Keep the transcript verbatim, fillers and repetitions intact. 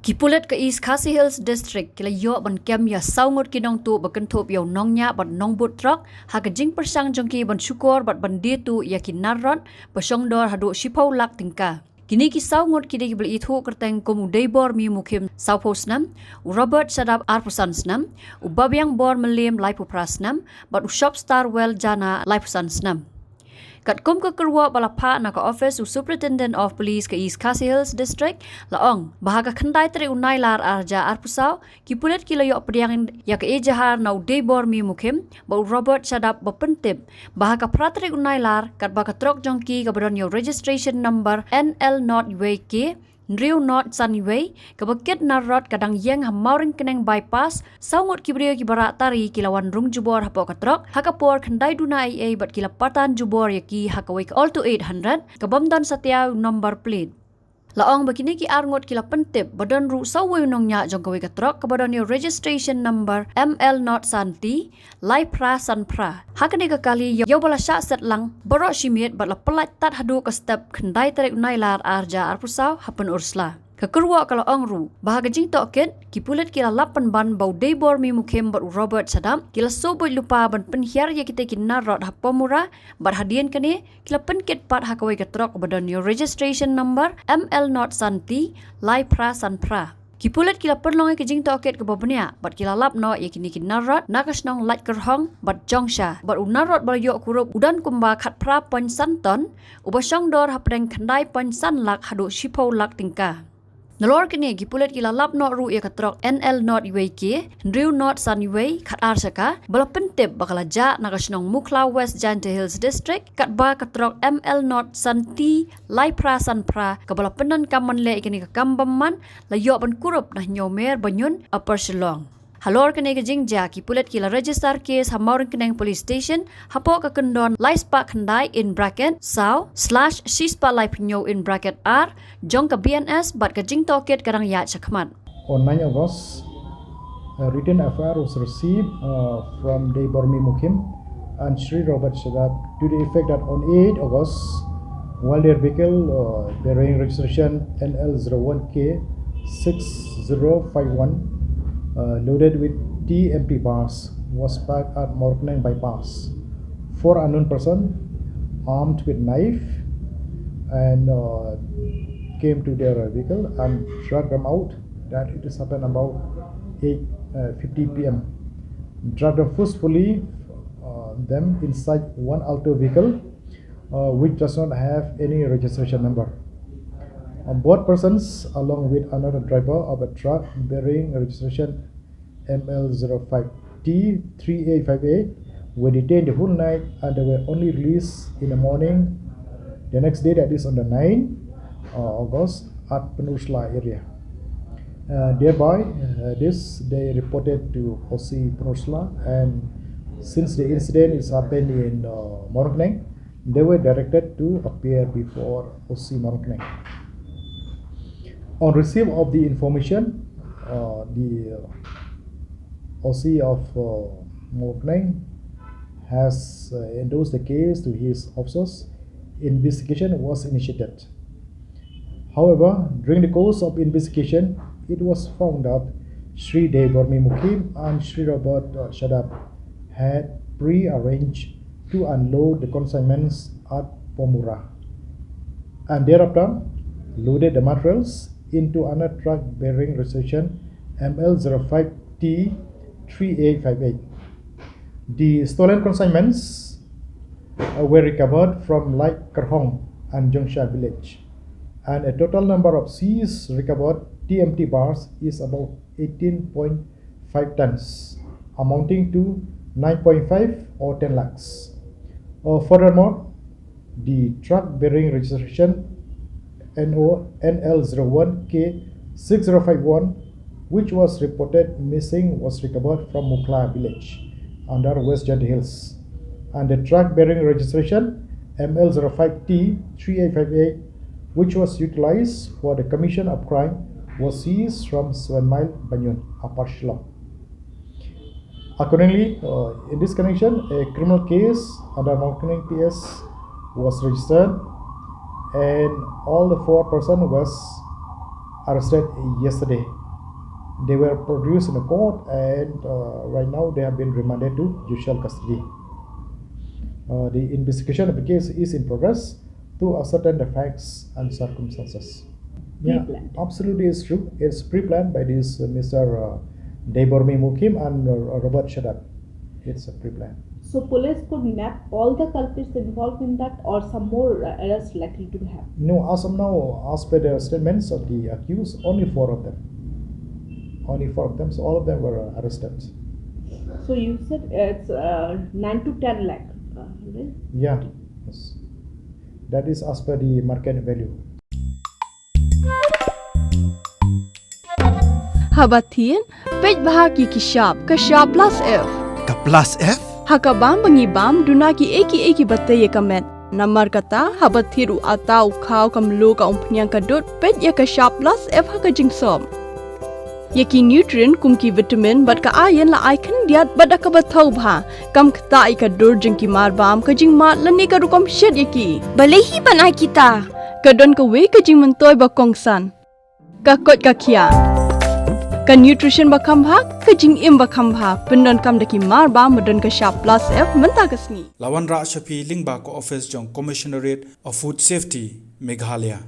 Ki pulit ka East Khasi Hills District ki la ïoh ban kem ïa saw ngut ki nongtuh ba kynthup ïa u nongñiah bad nongbud trok ha ka jingpyrshang jong ki ban shukor bad ban die tuh ïa ki narrot ba shongdor haduh shiphew lak tyngka. Kine ki saw ngut ki dei kiba la ithuh kyrteng kum u Deibormi Mukhim, sawphew snem, u Robert Shadap, arphew san snem, u Babiang Bor Mylliem, laiphew phra snem, bad u Shopstar Well Jana, laiphew san snem. Katkum ka kyrwoh ba la phah na ka office u Superintendent of Police ka East Khasi Hills District, la ong ba ha ka khyndai tarik u Nailar arhajar arphew saw, ki pulit ki la ïoh pdiang ïa ka ejahar na u Deibormi Mukhim bad u Robert Shadap ba pyntip ba ha ka phra tarik u Nailar, katba ka trok jong ki kaba don ïa u registration number N L nought wei K hynriew nought san wei, kaba kit narrot ka dang ïeng ha Mawryngkneng Bypass, saw ngut ki briew kiba rah tari ki la wan rung jubor hapoh ka trok ha ka por khyndai duna eiei bad ki la patan jubor ïa ki ha kawei ka Alto eight hundred kabym don satia u number plate. La ong ba kine ki ar ngut ki la pyntip ba don ruh saw wei u nongñiah jong kawei ka trok kaba don ïa u registration number M L nought san T lai phra san phra. Ha kane ka kali ïa uba la shah set lang baroh shi miet bad la pyllait tad haduh ka step khyndai tarik u Nailar arhajar arphew saw ha Pynursla. Ka kyrwoh ka la ong ruh ba ha ka jingtohkit, ki pulit ki la lap pynban ba u Deibormi Mukhim bad u Robert Shadap ki la shu buit lypa ban pynhiar ïa kita ki narrot ha Pomura, bad hadien kane ki la pynkit pat ha kawei ka trok ba don ïa u registration number M L nought san T lai phra san phra. Ki pulit ki la pynlong ïa ka jingtohkit kaba bniah bad ki la lap noh ïa kine ki narrot na ka shnong Laitkyrhong bad Jongsha, bad u narrot ba la ïoh kurup u don kumba khatphra point san ton, uba shongdor hapdeng khyndai point san lak haduh shiphew lak tyngka. Nalor kine, ki pulit ki la lap noh ruh ïa ka trok N L nought wei K hynriew nought san wei khatar shaka ba la pyntip ba ka la jah na ka shnong Mukhla, West Jaintia Hills District, katba ka trok M L nought san T lai phra san phra kaba la pyndonkam ban leh ïa kane ka kam bymman la ïoh ban kurup na Hynñiewmer Baniun, Upper Shillong. Halor kane ka jingjia, ki pulit ki la register case ha Mawryngkneng Police Station hapoh ka kyndon lai spah khyndai, in bracket saw slash shi spah laiphew hynñiew, in bracket ar, jong ka B N S, bad ka jingtohkit ka dang ïaid shakhmat. On ninth August, a written F I R was received, uh, from Deibormi Mukhim and Shri Robert Shadap to the effect that on eighth August, while their vehicle, uh, bearing registration N L zero one K six zero five one, uh, loaded with T empty bars, was parked at Mawryngkneng Bypass, four unknown person armed with knife and, uh, came to their vehicle and dragged them out. That it is happened about eight, uh, fifty P M. Dragged them forcefully, uh, them inside one Alto vehicle, uh, which does not have any registration number. Uh, both persons, along with another driver of a truck bearing registration M L zero five T three eight five eight, were detained the whole night and they were only released in the morning, the next day, that is on the ninth, uh, August, at Pynursla area. Uh, thereby, uh, this they reported to O C Pynursla, and since the incident is happened in, uh, Mawryngkneng, they were directed to appear before O C Mawryngkneng. On receipt of the information, uh, the O C of, uh, Mawryngkneng has, uh, endorsed the case to his officers. Investigation was initiated. However, during the course of investigation, it was found that Shri Deibormi Mukhim and Shri Robert, uh, Shadap had pre-arranged to unload the consignments at Pomura, and thereafter loaded the materials into another truck bearing registration M L zero five T three eight five eight. The stolen consignments, uh, were recovered from Laitkyrhong and Jongsha village, and a total number of seized recovered T M T bars is about eighteen point five tons, amounting to nine point five or ten lakhs. Uh, furthermore, the truck bearing registration N O N L zero one K six zero five one, which was reported missing, was recovered from Mukhla village under West Jaintia Hills, and the truck bearing registration M L zero five T three eight five eight, which was utilized for the commission of crime, was seized from Seven Mile Baniun, Upper Shillong. Accordingly, uh, in this connection, a criminal case under Mawryngkneng P S was registered, and all the four persons was arrested yesterday. They were produced in a court and uh, right now they have been remanded to judicial custody. Uh, the investigation of the case is in progress to ascertain the facts and circumstances. Yeah, absolutely, it's true. It's pre-planned by this uh, Mister Uh, Deibormi Mukim and uh, Robert Shadat. It's a pre-plan. So police could map all the culprits involved in that, or some more uh, arrests likely to be happening? No, as of now, as per the statements of the accused, only four of them. Only four of them, so all of them were uh, arrested. So you said it's uh, nine to ten lakh, uh, right? Yeah, yes. That is as per the market value. Haba thied, peit bha ki ki shap, ka shap plus F. Ka plus F? Ha ka bam ba ngi bam, duna ki eki eki ba tei ïa ka met. Namar kata, haba thied u ata u khaw ka mluh ka umphniang ka dud, peit ïa ka shap plus F ha ka jingsop. Ïa ki nutrient kum ki vitamin bad ka iron la ai khyndiat bad da kaba thaw bha. Kam ktah ïa ka dur jong ki mar bam, ka jingmad lane ka rukom shet ïa ki. Balei hi ban ai kita? Ka don kawei ka jingmyntoi ba kongsan. Ka koit ka khiah. Ka nutrition ba kham bha, ka jingim ba kham bha. Pyndonkam da ki mar bam ba don ka shap plus F mynta ka sngi. La wanrah sha phi lyngba ka office jong Commissionerate of Food Safety, Meghalaya.